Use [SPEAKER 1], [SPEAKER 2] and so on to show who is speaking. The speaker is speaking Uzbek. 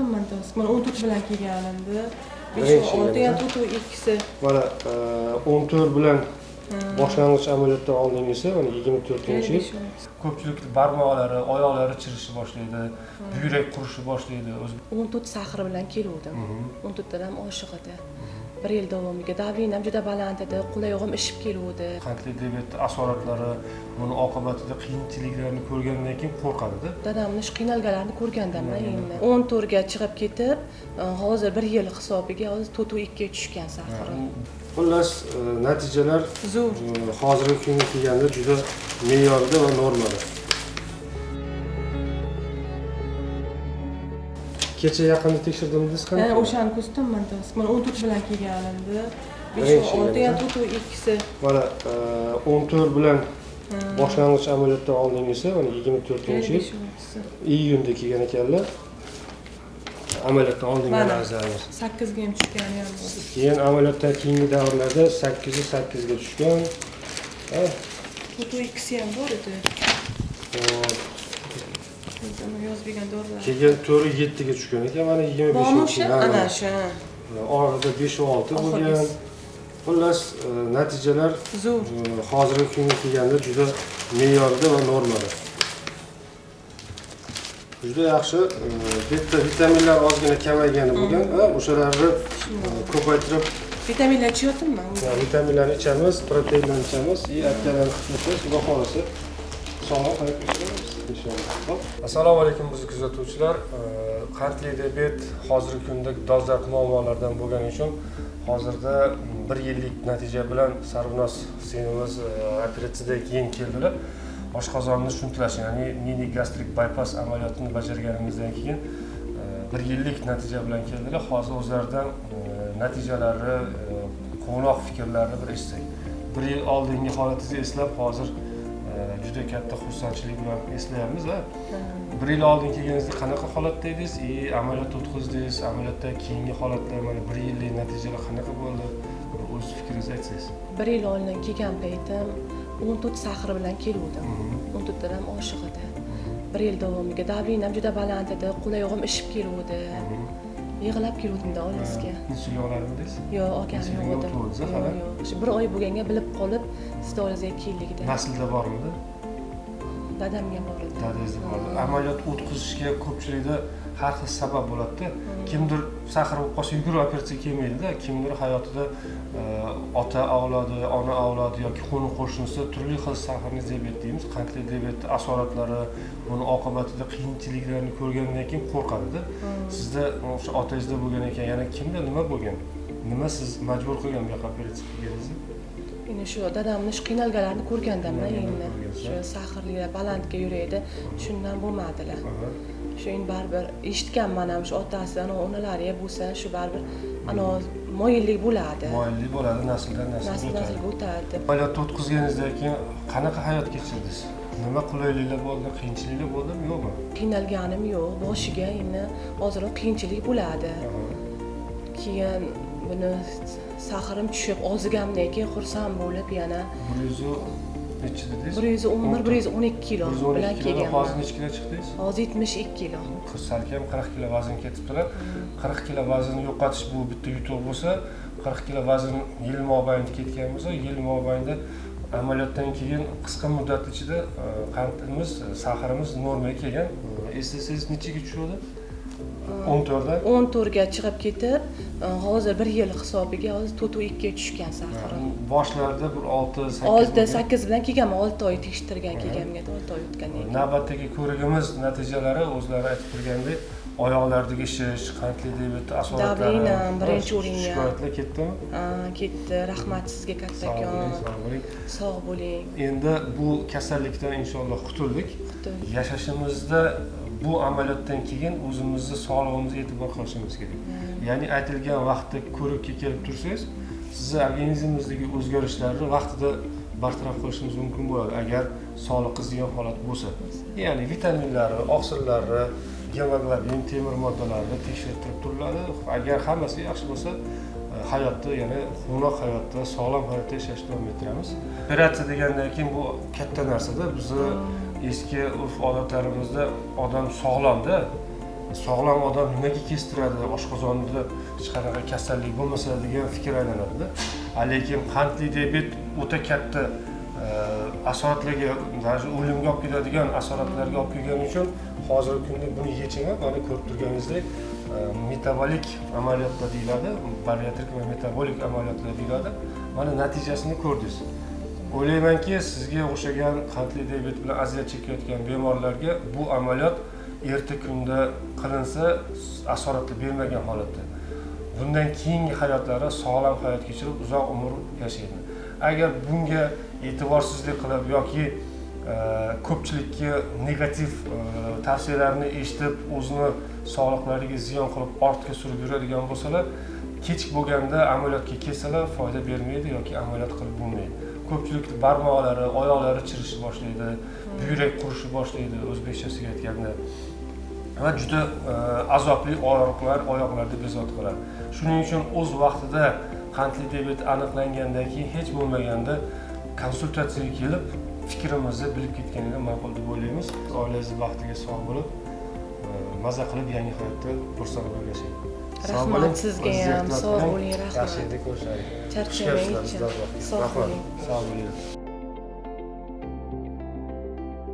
[SPEAKER 1] ko'rsataman. Mana 14 bilan kelganimda 5 6 yana 4 2si.
[SPEAKER 2] Mana 14 bilan boshlang'ich amaliyotdan oldingisi mana 24-yil. Ko'pchilik barmoqlari, oyoqlari chirishni boshlaydi, buyrak qurishni boshlaydi.
[SPEAKER 1] 14 sahr bilan keluvdim. 14 dan ham oshiq edi. Bir yil davomiga davlinam juda baland edi, qo'l-oyog'im ishib keluvdi.
[SPEAKER 2] Qandli diabet asoratlari, buni oqibatida qiyinchiliklarni ko'rgandan keyin qo'rqadi-da.
[SPEAKER 1] Dadamni shu qiynalganlarini ko'rgandan endi 14 ga chiqib ketib, hozir bir yil hisobiga hozir 4.2 ga tushgan sahri.
[SPEAKER 2] Xullas, natijalar
[SPEAKER 1] zo'r.
[SPEAKER 2] Hozirgi kunga kelganda juda me'yorda va normada. Kecha yaqinda tekshirdingiz qanday?
[SPEAKER 1] Ha, o'shani ko'rsataman. Mana 14 bilan kelganimda 5 6 yana 4 2si.
[SPEAKER 2] Mana 14 bilan boshlang'ich amaliyotdan oldingisi mana 24-yil iyunda kelgan ekanlar. Amaliyotdan oldingi analizlarimiz.
[SPEAKER 1] 8 ga ham tushgani ham bor.
[SPEAKER 2] Keyin amaliyotdan keyingi davrlarda 8.8 ga tushgan. Ha,
[SPEAKER 1] 4 2si ham bor edi.
[SPEAKER 2] Xo'p.
[SPEAKER 1] Yozib dorilar.
[SPEAKER 2] Keyin 4.7 ga tushgan ekan, mana 25-yil.
[SPEAKER 1] Ana shu.
[SPEAKER 2] Orada 5.6 bo'lgan. Xullas, natijalar
[SPEAKER 1] zo'r.
[SPEAKER 2] Hozirgi kunga kelganda juda me'yorda va normada. Juda yaxshi. Bitta vitaminlar ozgina kamaygani bo'lgan, o'shalarni ko'paytirib
[SPEAKER 1] vitaminlar ichyapman.
[SPEAKER 2] Vitaminlarni ichamiz, proteinlarni ichamiz, atkalarni qilib, xudo xolasa sog'lom hayot kechiramiz inshaalloh. Xo'p. Assalomu alaykum bizni kuzatuvchilar. Qandli diabet hozirgi kunda dolzarb muammolardan bo'lgani uchun hozirda bir yillik natija bilan Sarvinoz singlimiz operatsiyadan keyin keldilar. Oshqozonni shuntlash, ya'ni mini gastrik bypass amaliyotini bajarganimizdan keyin bir yillik natija bilan keldilar. Hozir o'zlaridan natijalari, quvnoq fikrlarini bir eshitsak. Bir yil oldingi holatingizni eslab, hozir juda katta xursandchilik bilan eslayapmiz. Bir yil oldin kelganingizda qanaqa holatda edingiz? Amaliyot o'tkazdingiz, amaliyotdan keyingi holatlar, mana bir yillik natijalar qanaqa bo'ldi? Bir o'z fikringizni aytsangiz.
[SPEAKER 1] Bir yil oldin kelgan paytim 14 sahr bilan keluvdim. 14 dan ham oshiq edi. Bir yil davomiga davlinam juda baland edi, qo'l-oyog'im ishib keluvdi. Yig'lab keluvdim-da oldingizga.
[SPEAKER 2] Insulin olarmidingiz?
[SPEAKER 1] Yo'q, olganim yo'q edi. Yo'q, shu bir oy bo'lganga bilib qolib, sizni oldingizga keldik.
[SPEAKER 2] Naslda bormidi?
[SPEAKER 1] Dadamga bor edi.
[SPEAKER 2] Dadangizda bor edi. Amaliyot o'tkazishga ko'pchilikda har xil sabab bo'ladi-da. Kimdir sahr bo'lib qolsa yugurib operatsiyaga kelmaydi-da, kimdir hayotida ota avlodi, ona avlodi yoki qo'ni qo'shnisi turli xil sahrni diabet deymiz, qandli diabet asoratlari, buni oqibatida qiyinchiliklarni ko'rgandan keyin qo'rqadi-da. Sizda o'sha otangizda bo'lgan ekan, yana kimda nima bo'lgan? Nima siz majbur qilgan bu yoqqa operatsiya qilganingizni?
[SPEAKER 1] Endi shu dadamni shu qiynalganlarini ko'rgandan endi shu sahrliklar balandga yuraydi, shundan bo'lmadilar. Shu endi baribir eshitganman ham shu otasi, ana onalari bo'lsa, shu baribir ana moyillik bo'ladi.
[SPEAKER 2] Moyillik bo'ladi, nasldan naslga
[SPEAKER 1] o'tadi.
[SPEAKER 2] Amaliyotni o'tkazganingizdan keyin qanaqa hayot kechirdingiz? Nima qulayliklar bo'ldi, qiyinchiliklar bo'ldimi, yo'qmi?
[SPEAKER 1] Qiynalganim yo'q, boshiga endi ozroq qiyinchilik bo'ladi. Keyin buni sahrim tushib, ozigamdan keyin xursand bo'lib yana
[SPEAKER 2] 100 necha dedingiz?
[SPEAKER 1] 111, 112 kilo bilan kelganman.
[SPEAKER 2] Hozir necha kilo chiqdingiz?
[SPEAKER 1] Hozir 72 kilo.
[SPEAKER 2] Salkam 40 kilo vazn ketibdilar. 40 kilo vazn yo'qotish bu bitta yutuq bo'lsa, 40 kilo vazn yil mobaynida ketgan bo'lsa, yil mobaynida amaliyotdan keyin qisqa muddat ichida qandimiz, sahrimiz normaga kelgan. Eslasangiz nechaga tushdi? 14 dan
[SPEAKER 1] 14 ga chiqib ketib, hozir bir yil hisobiga hozir 4.2 ga tushgan sahri.
[SPEAKER 2] Boshlarida bir 6, 8
[SPEAKER 1] 6, 8 bilan kelganman, 6 oy tekshirtirgan kelganimga 6 oy o'tgandan keyin.
[SPEAKER 2] Navbatdagi ko'rigimiz natijalari o'zlari aytib turgandek, oyoqlardagi shish, qandli diabet asoratlari,
[SPEAKER 1] davlinam birinchi o'ringa.
[SPEAKER 2] Shikoyatlar ketdimi?
[SPEAKER 1] Ha, ketdi. Rahmat sizga kattakon.
[SPEAKER 2] Sog' bo'ling.
[SPEAKER 1] Sog' bo'ling.
[SPEAKER 2] Endi bu kasallikdan inshaalloh qutuldik. Yashashimizda bu amaliyotdan keyin o'zimizni sog'lig'imizga e'tibor qilishimiz kerak. Ya'ni aytilgan vaqtda ko'rikka kelib tursangiz, sizni organizmingizdagi o'zgarishlarni vaqtida bartaraf qilishimiz mumkin bo'ladi, agar sog'liqqa ziyon holat bo'lsa. Ya'ni vitaminlari, oqsillarni, gemoglobin, temir moddalarini tekshirtirib turiladi. Agar hammasi yaxshi bo'lsa, hayotda, ya'ni quvnoq hayotda, sog'lom hayotda yashashni davom ettiramiz. Operatsiya degandan keyin bu katta narsada, bizni eski urf odatlarimizda odam sog'lomda Sog'lom odam nimaga kestiradi, oshqozonida hech qanaqa kasallik bo'lmasa degan fikr aylanadida. Lekin qandli diabet o'ta katta asoratlarga, даже o'limga olib keladigan asoratlarga olib kelgani uchun hozirgi kunda buni yechimi mana ko'rib turganingizdek metabolik amaliyotlar deyiladi, bariatrik va metabolik amaliyotlar deyiladi. Mana natijasini ko'rdingiz. O'ylaymanki, sizga o'xshagan qandli diabet bilan aziyat chekayotgan bemorlarga bu amaliyot erta kunda qilinsa, asoratlar bermagan holatda bundan keyingi hayotlari sog'lom hayot kechirib, uzoq umr yashaydi. Agar bunga e'tiborsizlik qilib yoki ko'pchilikka negativ tavsiyalarni eshitib, o'zini sog'liqlariga ziyon qilib ortga surib yuradigan bo'lsalar, kech bo'lganda amaliyotga kelsalar foyda bermaydi yoki amaliyot qilib bo'lmaydi. Ko'pchilik barmoqlari, oyoqlari chirishni boshlaydi, buyrak qurishni boshlaydi, o'zbekchasiga aytganda, va juda azobli og'riqlar oyoqlarda bezovta qiladi. Shuning uchun o'z vaqtida qandli diabet aniqlangandan keyin hech bo'lmaganda konsultatsiyaga kelib fikrimizni bilib ketganinglar ma'qul deb o'ylaymiz. Oilangiz baxtiga sog' bo'lib, maza qilib yangi hayotda xursand bo'lib yashang.
[SPEAKER 1] Rahmat sizga ham, sog' bo'ling, rahmat.
[SPEAKER 2] Yaxshi ko'rishaylik.
[SPEAKER 1] Charchamang. Sog' bo'ling.
[SPEAKER 2] Sog' bo'ling.